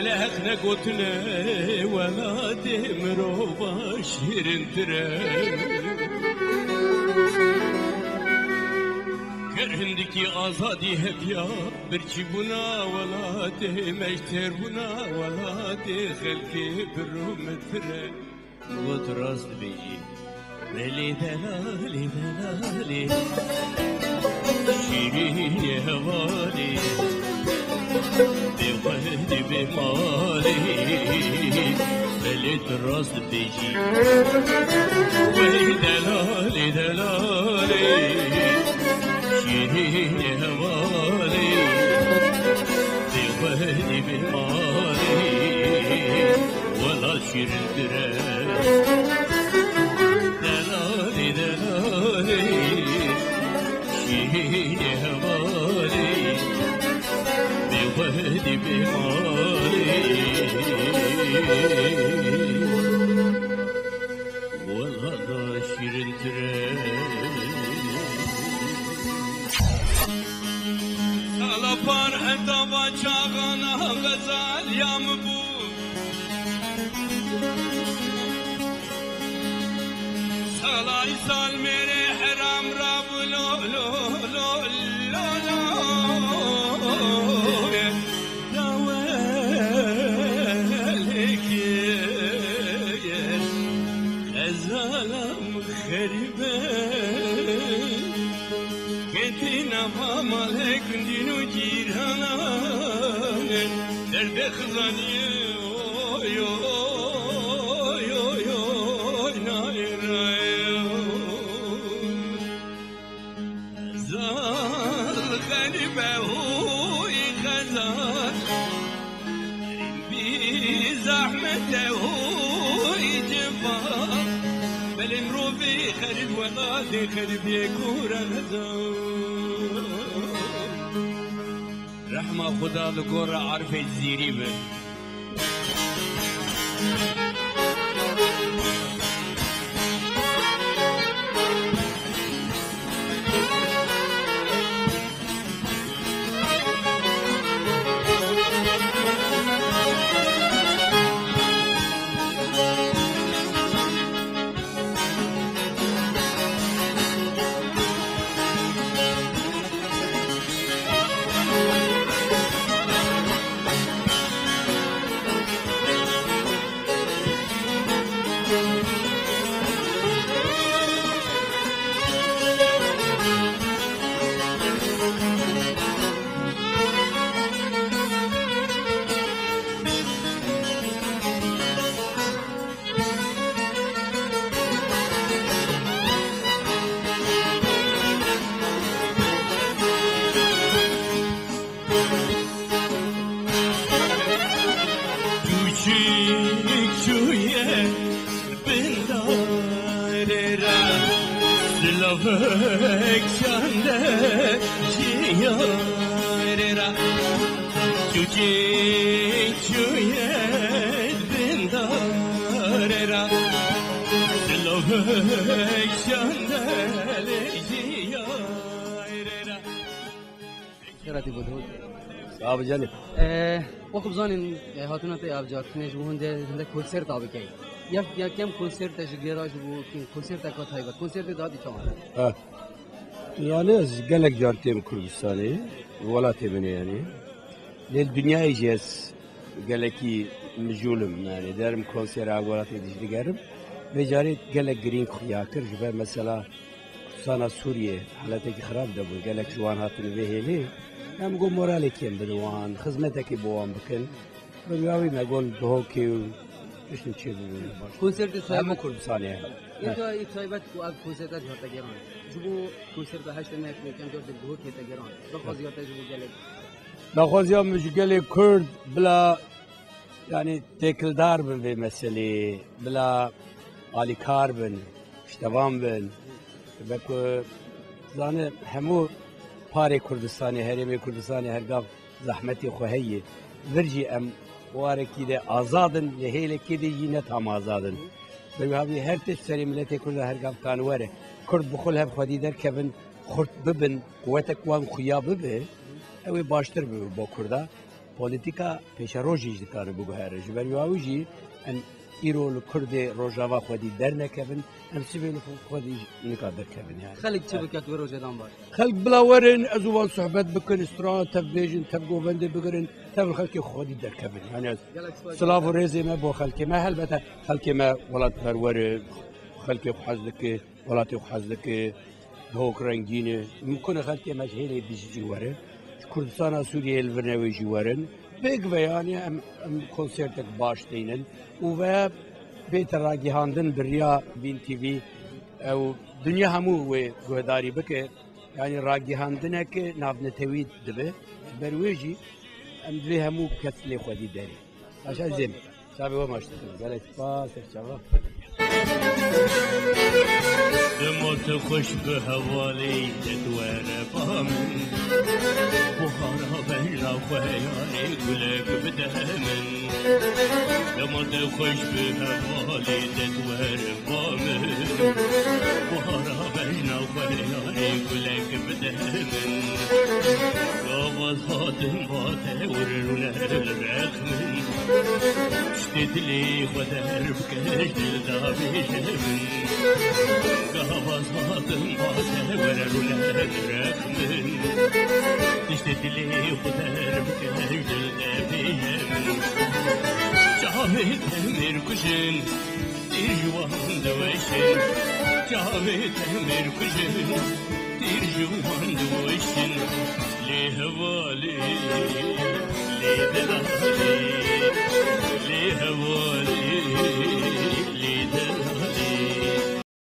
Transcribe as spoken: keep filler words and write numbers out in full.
Lê heq negotine welatê mirova şîrintir e. Ger hindikî azadî hebiya, birçîbûna welatê, meşterbûna welatê xelkê bi rûmetir e. Got rast dibêjî. Belê delalê, delalê, şîrînê hevalê, bê xwedî bê malê. Belê tu rast dibêjî. Wey delalê, delalê, şîrînê hevalê, bê xwedî bê malê. Welat şîrintir e. Delalê, delalê, şîrînê hevalê, bê xwedî bê malê. Welat şîrintir e. Sala par heta va çaxana xezaliya min bû. Salay sal mêrê heram rabû lo, lo, lo, lo, lo. Dawelekê xezalam xerîbe. Ketî nava malê gundîn û cîranan, derdê xizaniyê, oy, oy, oy, oy, nay, nay, oy. Zal xerîbe, hûy xezal. Bî zehmet e hûy cifa. Belê mirovê xerîb welatê xerîbiyê kûr e xezal. Rehma Xuda li gora Arifê Cizîrî be. Çûçik çûye bin darê re, silavek çande jiyarê re. Çûçik çûye bin darê re, silavek çande jiyarê re. Xêratî bo dihot. Sağ ol canım. Ee, wek bizanîn, e, hatina te avcartinê ji bo hinde, hinde konserta bikey. Ya, ya kem konserte ji gera ji bo kî konserte ka taybet. Konserte daha dî çawan. Ha. Yani ez gelek car têm Kurdistanê, welatê min e yani. Lê li dinyayê jî ez gelekî mijûl im, yani derim konsera welatê dî jî digerim. Vê carê gelek girîng xuya kir, ji ber mesela Kurdistana Sûriyê haletekî xirab de bûn. Gelek ji wan hatin vê hêlê. Em got moralê kêm bidin wan, xizmetekî bo wan bikin. Bi rûya wî me got dihokê û tiştin çê bibin. Konsertê taybet. Hemû Kurdistanê. Îca ê taybet ku ev konserta cihata geran. Ji bo konserta heştê me ku yekem car dihokê te geran. Daxwaziya te ji bo gelek. Daxwaziya min ji gelê Kurd bila Yani têkildar bin vê meselê, bila alîkar bin, piştevan bin. Be ku zane hemû parê Kurdistanê, herêmê Kurdistanê her gav zehmetê xwe heye. Vir jî em warekî de azad in, lê hêlekê de jî ne tam azad in. Bi wî havî her tişt serê miletê Kurd de her gav kan were. Kurd bi xwe li hev xwedî derkevin, xurt bibin, quwetek wan xuya bibe, ew ê baştir bibe bo Kurda. Polîtîka pêşerojî jî dikare biguhere. Ji ber wî jî em îro li Kurdê Rojava xwedî dernekevin, em sibê li xwedî nika derkevin yani. Xelk çi biket wê rojê dan baş? Xelk bila werin, ez û wan sohbet bikin, stran tev bêjin, tev govendê bigirin, tev li xelkê xwedî derkevin. Yani ez Gelek spas. Silav û rêzê me bo xelkê me, helbete xelkê me welatperwer e, xelkê xwe hez dike, welatê xwe hez dike, hok rengîn e. Mimkun e xelkê me ji hêlê dijî jî werin, ji Kurdistana Sûriyeyê li vir newê jî werin. Bêg ve yani em, em konsertek baş teynin û ve bête ragihandin bi riya Vîn T V ew dinya hemû wê guhdarî bike. Yani ragihandineke navnetewî dibe. Ji ber wê jî em divê hemû kes lê xwedî derê. Paşa zêm. Çavê we maç dikin. Gelek spas, serçava. Dema tu xweş bi hevalê de tu were ba min. Buhara bejna xwe yarê gulek bide min. Dema tu xweş bi hevalê de tu were ba min. Buhara bejna xwe yarê gulek bide min. Gavaz hatin vate wir rûne li rex min. Tiştê dilê xwe derbike ji dil de bêje min. Gavaz hatin vate wir rûne li rex min. Tiştê dilê xwe derbike ji dil de bêje min. Çavê te mêr kujin. Tîr ji wan diweşin, çavê te mêr kujin, tîr ji wan diweşin. Lê hevalê, lê delalê, lê hevalê.